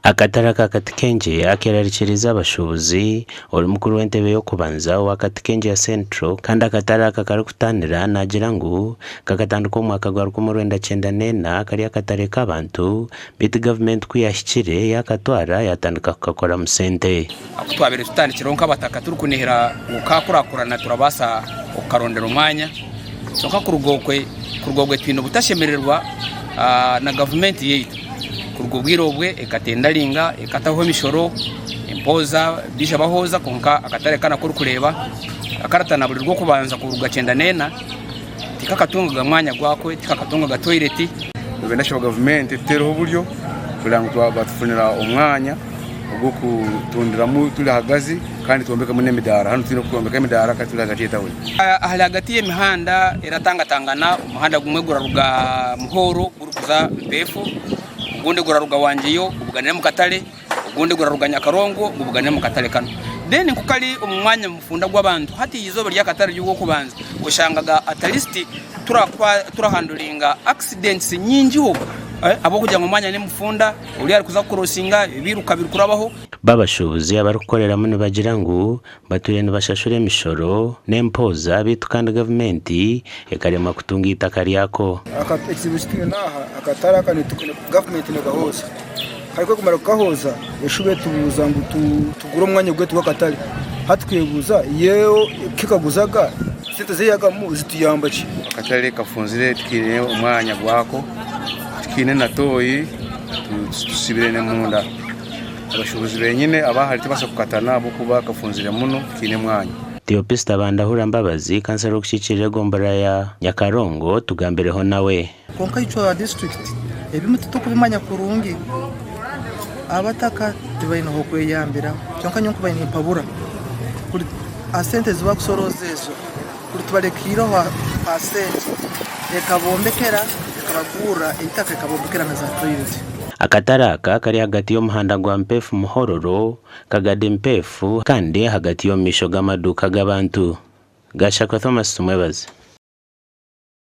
Akatare aka Katikengye akerarikiriize abashuubuzi, ori mukuru w'entebe y'okubanza owa Katikengye Central kandi akatare aka karikutanira naagira ngu kakatandika omu mwaka gwa 1994 kari akatare k'abantu beitu gavumenti ku yahikire yakatwara yatandika kukakoramu sente. Aku twabaire tutandikireho nk'abataka turikunihira ngu kakurakurana turabaasa okukarondera omwanya kyonka kuruga okwe kuruga obwe twine obutashemererwa na gavumenti yaitu. Kuruga obwire obwe ekatendaringa ekataho emishoro empooza baija bahooza kwonka akatare kanu aku orikureeba akaratana buri rwokubanza kuruga kyenda n'ena tikakatungaga mwanya gwako tikakatungaga toyireti. Nibenda shaba gavumenti etuteereho oburyo kureba ngu batufunira omwanya ogw'okutundiramu turi ahagazi kandi twombekemu n'emidaara. Hanu twine kwombeka emidaara kandi turi ahagati y'etawuni. Ahari ahagati y'emihanda eratangatangana, omuhanda gumwe guraruga Muhoro gurikuza Mpeefu, ogundi guraruga Wangiyo gubuganire omu katare, ogundi guraruga Nyakarongo gubuganire omu katare kanu. Then ku kari omu mwanya mufunda gw'abantu, hati eizooba ry'akatare ry'ogwokubanza oshangaga at least turahanduringa accidents nyingiho ahabw'okugira ngu omwanya nimufunda, oriya arikuza kukurosinga, ebiruka birikurabaho. B'abashuubuzi abarikukoreramu nibagira ngu Batwire nibashashura emishoro n'empooza beitu kandi gavumenti ekaremwa kutunga eitaka ryako. Ekizibu eki twine aha akatare aka gavumenti negahooza kandi ku erikumara kukahooza eshuba etubuuza ngu tugure omwanya gwaitu gw'akatare hati twebuuza yo kekaguzaga sente ezeyagamu zituyamba ki? Akatare kafunzire tikiine omwanya gwako tikiine na tooyi tusibirene munda. Abashuubuzi benyine abahari tibabaasa kukatana ahabw'okuba kafunzire muno tikiine mwanya. Theopista Bandahura Mbabazi, kansara orikukiikirira egomborora ya Nyakarongo tugambireho nawe. Kwonka itwe aba disiturikiti ebimwe titurikubimanya kurungi. Abataka tibaine h'okweyambira kyonka nyowe nkubaire nimpabura kuri aha sente ezi barikusorooza ezo kuri tubarekiireho pasenti ekabombekera ekabagurra eitaka ekabombekera na za toyireti. Akatare aka kari ahagati y'omuhanda gwa Mpeefu Muhororo, Kagadi Mpeefu kandi ahagati y'omu maisho g'amaduuka g'abantu. Gashakwa Thomas Tumwebaze.